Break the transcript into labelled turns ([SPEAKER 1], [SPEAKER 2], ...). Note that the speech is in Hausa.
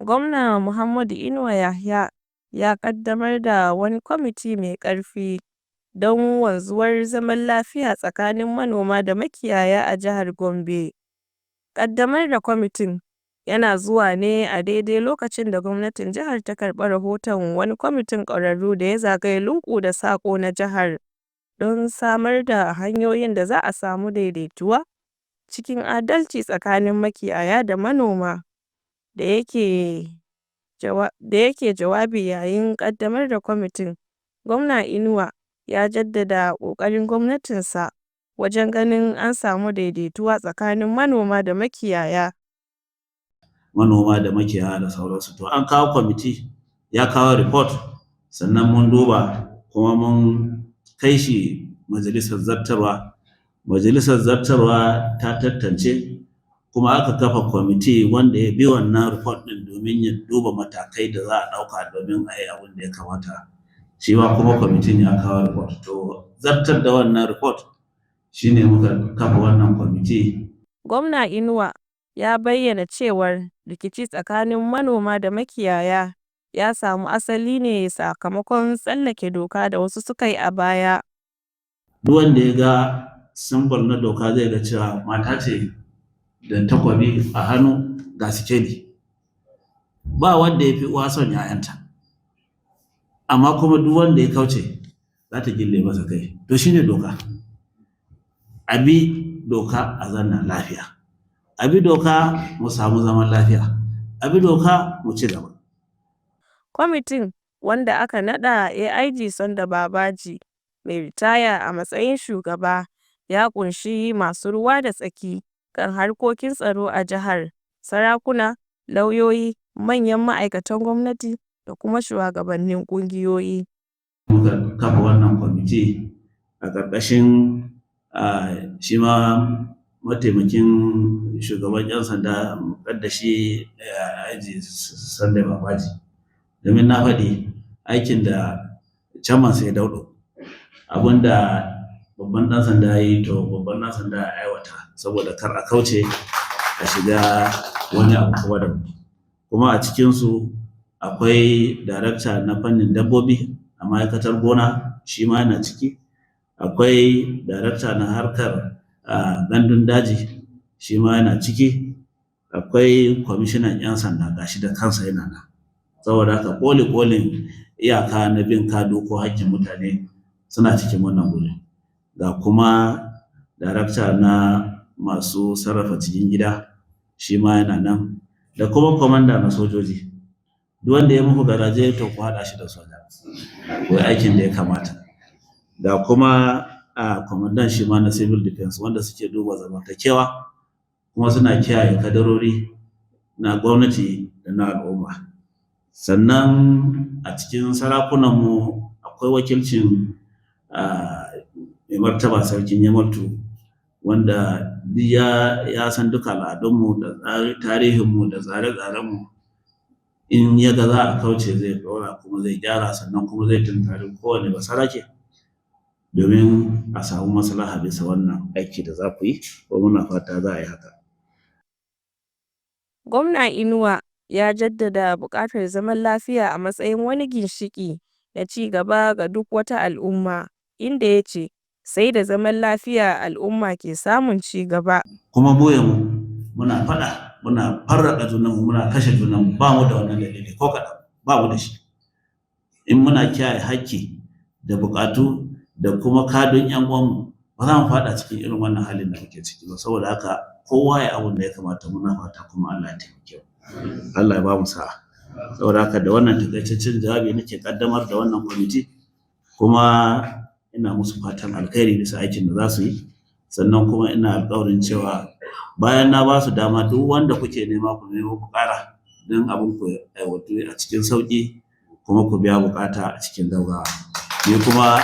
[SPEAKER 1] Gwamna Muhammadu Inuwa Yahaya ya ƙaddamar da wani kwamiti mai ƙarfi don wanzuwar zaman lafiya tsakanin manoma da makiyaya a jihar Gombe. Ƙaddamar da kwamitin yana zuwa ne a daidai lokacin da gwamnatin jihar ta karɓi rahoton wani kwamitin ƙwararru da ya zagaye lungu da saƙo na jihar don samar da hanyoyin da za a samu daidaituwa cikin adalci tsakanin makiyaya da manoma. Da yake jawabi yayin ƙaddamar da kwamitin, Gwamna Inuwa ya jaddada ƙoƙarin gwamnatinsa wajen ganin an samu daidaituwa tsakanin manoma da makiyaya.
[SPEAKER 2] Manoma da makiyaya da sauransu. To, an kawo kwamiti ya kawo report, sannan mun duba kuma mun kai shi majalisar zartarwa. Majalisar zartarwa ta tantance, kuma aka kafa kwamiti wanda ya bi wannan report ɗin domin ya duba matakai da za a ɗauka domin a yi abin da ya kamata. Shi ma kuma kwamitin ya kawo report. To, zartar da wannan report shine muka kafa wannan kwamiti.
[SPEAKER 1] Gwamna Inuwa ya bayyana cewar rikici tsakanin manoma da makiyaya ya samu asali ne sakamakon tsallake doka da wasu suka yi a baya.
[SPEAKER 2] Duk wanda ya ga symbol na doka zai ga cewa mata ce da takwabi a hannu, ga sikeli. Ba wanda ya fi uwa son 'ya'yanta, amma kuma duk wanda ya kauce za ta gille masa kai. To, shine doka. A bi doka a zauna lafiya. A bi doka mu samu zaman lafiya. A bi doka mu ci gaba.
[SPEAKER 1] Kwamitin, wanda aka naɗa AIG Sunday Babaji mai ritaya a matsayin shugaba, ya ƙunshi masu ruwa da tsaki kan harkokin tsaro a jihar, sarakuna, lauyoyi, manyan ma'aikatan gwamnati da kuma shugabannin ƙungiyoyi.
[SPEAKER 2] Muka kafa wannan kwamiti a ƙarƙashin shi ma mataimakin shugaban 'yan sanda, muƙaddashi IG Sunday Babaji. Domin na faɗi aikin da chairman sai dauɗo. Abin da babban ɗan sanda ya yi, to babban ɗan sanda ya aiwata saboda kar a kauce a shiga wani abu kuma daban. Kuma a cikinsu akwai darakta na fannin dabbobi a ma'aikatar gona, shi ma yana ciki. Akwai darakta na harkar gandun daji, shi ma yana ciki. Akwai kwamishinan 'yan sanda, gashi da kansa yana nan. Saboda haka ƙoli ƙolin iyaka na bin kadu ko hakkin mutane suna cikin wannan guri. Ga kuma darakta na masu sarrafa cikin gida, shi ma yana nan, da kuma kwamanda na sojoji. Duk wanda ya muku garaje, to ku haɗa shi da soja. Ku yi aikin da ya kamata. Ga kuma kwamandan shi ma na civil defense, wanda suke duba zamantakewa kuma suna kiyaye kadarori na gwamnati da na al'umma. Sannan a cikin sarakunanmu akwai wakilcin mai martaba Sarkin Yamaltu, wanda duk ya san duka al'adunmu da tarihinmu da tsare-tsarenmu. In ya ga za a kauce, zai ɗora kuma zai gyara, sannan kuma zai tunkari kowane basarake domin a samu maslaha bisa wannan aiki da za ku yi, ko muna fata za a yi haka.
[SPEAKER 1] Gwamna Inuwa ya jaddada buƙatar zaman lafiya a matsayin wani ginshiƙi na ci gaba ga duk wata al'umma, inda ya ce sai da zaman lafiya al'umma ke samun ci gaba.
[SPEAKER 2] Kuma mu ya mu muna faɗa, muna farraƙa junanmu, muna kashe junanmu, ba mu da wannan dalili ko kaɗan, ba mu da shi. In muna kiyaye hakki da buƙatu da kuma kadun 'yan uwanmu, ba za mu faɗa cikin irin wannan halin da muke ciki ba. Saboda haka kowa ya abun da ya kamata, muna fata kuma Allah ya taimake mu. Allah ya ba mu sa'a. Saboda haka da wannan takaitaccen jawabi nake kaddamar da wannan kwamiti, kuma ina musu fatan alkhairi bisa aikin da za su yi. Sannan kuma ina alƙawarin cewa bayan na ba su dama, duk wanda kuke nema ku nemo ku ƙara don abin ku aiwatu a cikin sauƙi kuma ku biya buƙata a cikin gaggawa. Ni kuma